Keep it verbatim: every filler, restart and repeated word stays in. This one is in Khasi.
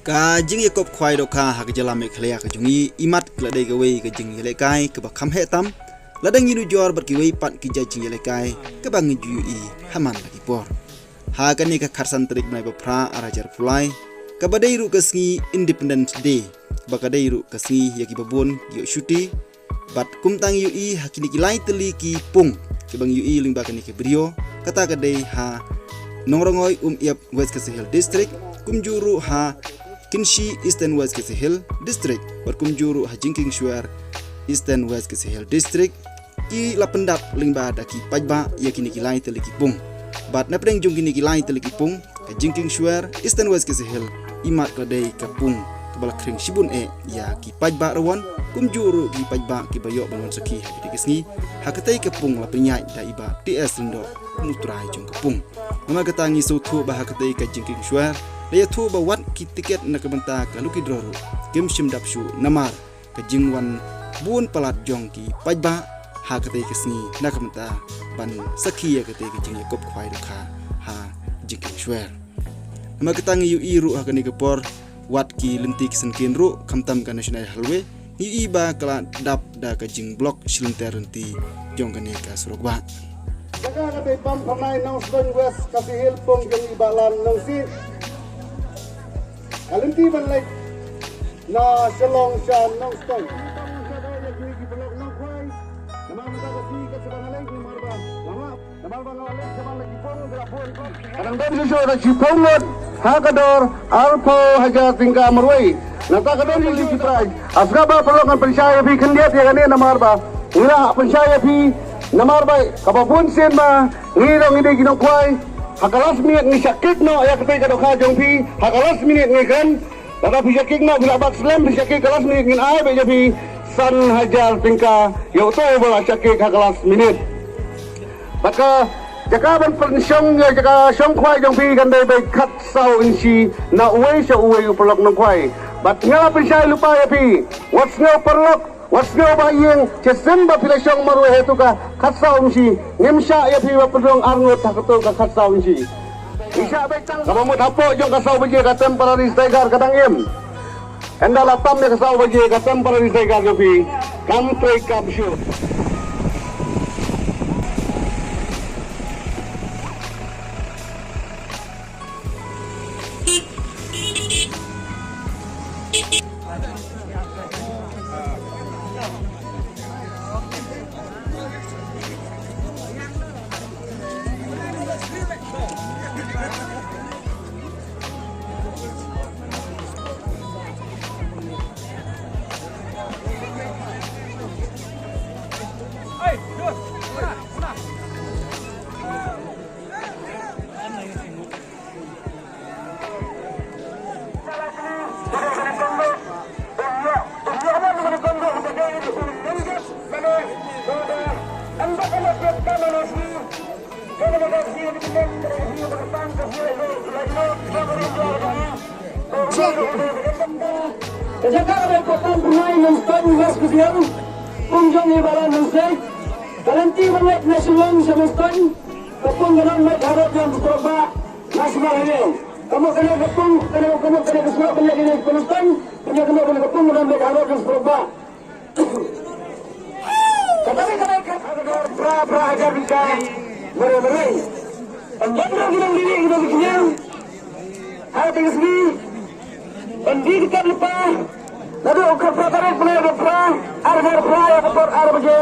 Ka jingïakop khwai dohkha ha ka jylla Meghalaya ka jong ngi, imat ka la dei kawei ka jingïalehkai kaba kham heh tam, lada ngi nujor bad kiwei pat ki jait jingïalehkai kaba ngi ju ïohi ha man la ki por. Ha kane ka khatsan tarik bnai ba phra ar hajar arphew lai, kaba dei ruh ka sngi Independence Day, ba ka dei ruh ka sngi ïa kiba bun ïoh shuti, bad kumta ngi ïohi ha kine ki lai tylli ki pung kiba ngi ïohi lyngba kane ka video, kata ka dei ha Nongrangoi Umïap, West Khasi Hills District, kumjuh ruh ha Kynshi, Eastern West Khasi Hills District, bad kumjuh ruh ha Jingkieng Shwer, Eastern West Khasi Hills District, ki la pyndap lyngba da ki paidbah ïa kine ki lai tylli ki pung. Bad na pdeng jong kine ki lai tylli ki pung, ka Jingkieng Shwer, Eastern West Khasi Hills, imat ka la dei ka pung kaba la khring shibun eh ïa ki paidbah Rawon, kumjuh ruh ki paidbah kiba ïoh ban wan sakhi ha katei ka sngi. Ha katei ka pung la pynïaid da i Bah T S Lyngdoh kum u trai jong ka pung. Namar kata ngi sngewthuh ba ha katei ka Jingkieng Shwer la ïathuh ba wat ki tiket na ka bynta ka lucky draw ruh kim shym dap shuh, namar ka jingwan bun palat jong ki paidbah ha katei ka sngi na ka bynta ban sakhi ïa katei ka jingïakop khwai dohkha ha Jingkieng Shwer. Namar kata ngi ïohi ruh ha kane ka por, wat ki lynti ki syngkien ruh, khamtam ka National Highway, ngi ïohi ba ka la dap da ka jingblock shilynter lynti jong kane ka surok bah. Jaka ka dei Pamphyrnai, Nongstoiñ West Khasi Hills, pung jong i Bah Lan Nongsiej. Ka lynti ban leit na Shillong sha Nongstoiñ. Ka dang don shuh shuh da shiphew ngut ha ka dor arphew hajar tyngka marwei. Nangta ka don shuh shuh ki prize. Nga sngap ba paralok ngan pynshai ïa phi khyndiat ïa kane namar ba ngi la pynshai ïa phi namar ba kaba bun sien ba ngi dang ngi dei ki nongkhwai. Ha ka last minute ngi shah kick noh ïa katei ka dohkha jong phi. Ha ka last minute ngi kren. Lada phi shah kick noh, phi la bat slem, phi shah kick ka last minute, ngin ai beit ïa phi san hajar tyngka ïa uto uba la shah kick ha ka last minute. Bad ka jaka ban pynshong ïa jaka shong khwai jong phi kan dei beit khatsaw inshi na uwei sha uwei u paralok nongkhwai. Bad nga la pynshai lypa ïa phi, wat sngew paralok, wat sngew ba ïeng, shisien ba phi la shong marwei ha kato ka khatsaw inshi, ngim shah ïa phi ba pynrung arngut ha kato ka khatsaw inshi. Ngi shah beit tang kaba mut hapoh jong ka saw baje ka temporary striker ka dang im. Ynda la tam ïa ka saw baje ka temporary striker jong phi kam trei kam shuh. Ka jaka kaba kongsan Pamphyrnai, Nongstoiñ, West Khasi Hills, pung jong i Bah Lan Nongsiej. Ka lynti ban leit na Shillong sha Nongstoiñ, ka pung ka don beit harud jong surok bah National Highway. Ka mut kane ka pung, kane ka mut kane ka surok ban leit na Nongstoiñ, kane ka mut kane ka pung ka don beit harud jong surok bah. Kata ka dei ka phra, phra hajar tyngka marwei marwei. Ym don ruh ki nongdie, ki nongdie ki nong ha ka sngi. Ban die ki kat lypa naduh ka phra tarik bnai ba phra, ar hajar phra ïa ka por ar baje.